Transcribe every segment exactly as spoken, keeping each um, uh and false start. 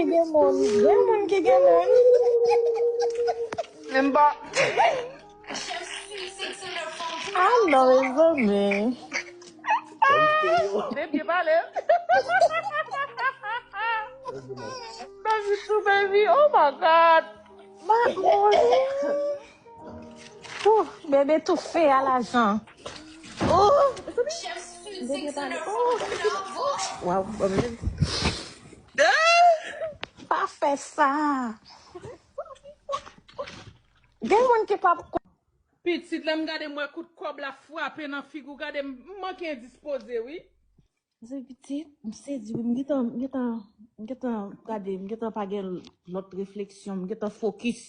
Gen moun, gen moun ki gen moun. Menm pa. Alo, mezanmi. Depi pale. Baby too, baby. Oh my God. Ma, mon Dieu. Ouh, bebe toufe a lajan. Ouh, bebe pale. Ouh. Waw, bon, bebe. Pa fè sa. Gen moun ki p ap. Pitit, lè m gade m wè kout kòb la frape nan figi w, gade m manke endispoze, wi. Se pitit, m sezi, wi, m gentan, m gentan, m gentan gade, m gentan pa gen lòt refleksyon, m gentan fokis.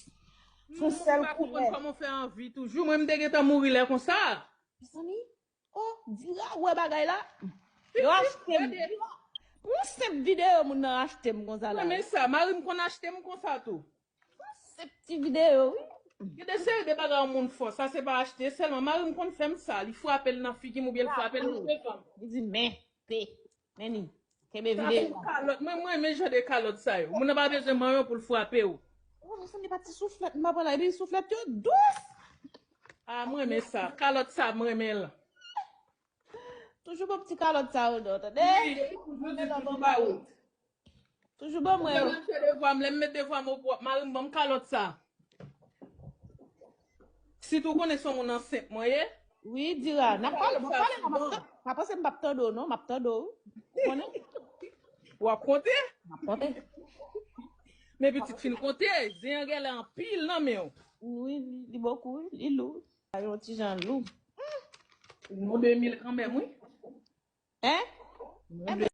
Sou sèl koulè. M pa konprann kòman w fè anvi toujou. Mwen, m te gentan mouri lè konsa. Mezanmi, oh, Dira, ou wè bagay la? Yo achte m. Dira, pou yon senp videyo, moun nan achte m konsa la. Mwen, men sa, mari m konn achte m konsa tou. Yon senp ti videyo, wi. Gen de seri de bagay yon moun fò. Sa se pa achte sèlman. Mari m konn fè m sa. Li frape l nan figi m oubyen l frape l nan devan m. Li di, men, pe, men ni. Kenbe videyo. Sa se kalòt. Mwen, mwen renmen jan de kalòt sa yo. Moun nan pa bezwen manyen w pou l frape w. Oh, mezanmi, pa ti souflèt, m pa pran la. Epi souflèt yo dous. Ah, mwen renmen sa. Kalòt sa, mwen renmen l. Toujou ban m ti kalòt sa yo, non, tande? Wi, toujou di, toujou ba ou. Toujou ban mwen yo. Lè m met devwa m, lè m met devwa m opwòp, mari m ban m kalòt sa. Sitou konnen se yon moun ansent mwen ye. Wi, Dira, n ap pale, n ap pale, non, m ap tan-, pa panse m p ap tande w, non, m ap tande w. Ou konnen? W ap konte? M ap konte. Men pitit fin konte, zen an genlè anpil nan men w. Wi, li, li bokou, wi, li lou. Sa yon ti jan lou. Nou de mil kanmenm, wi. Hein? Nou de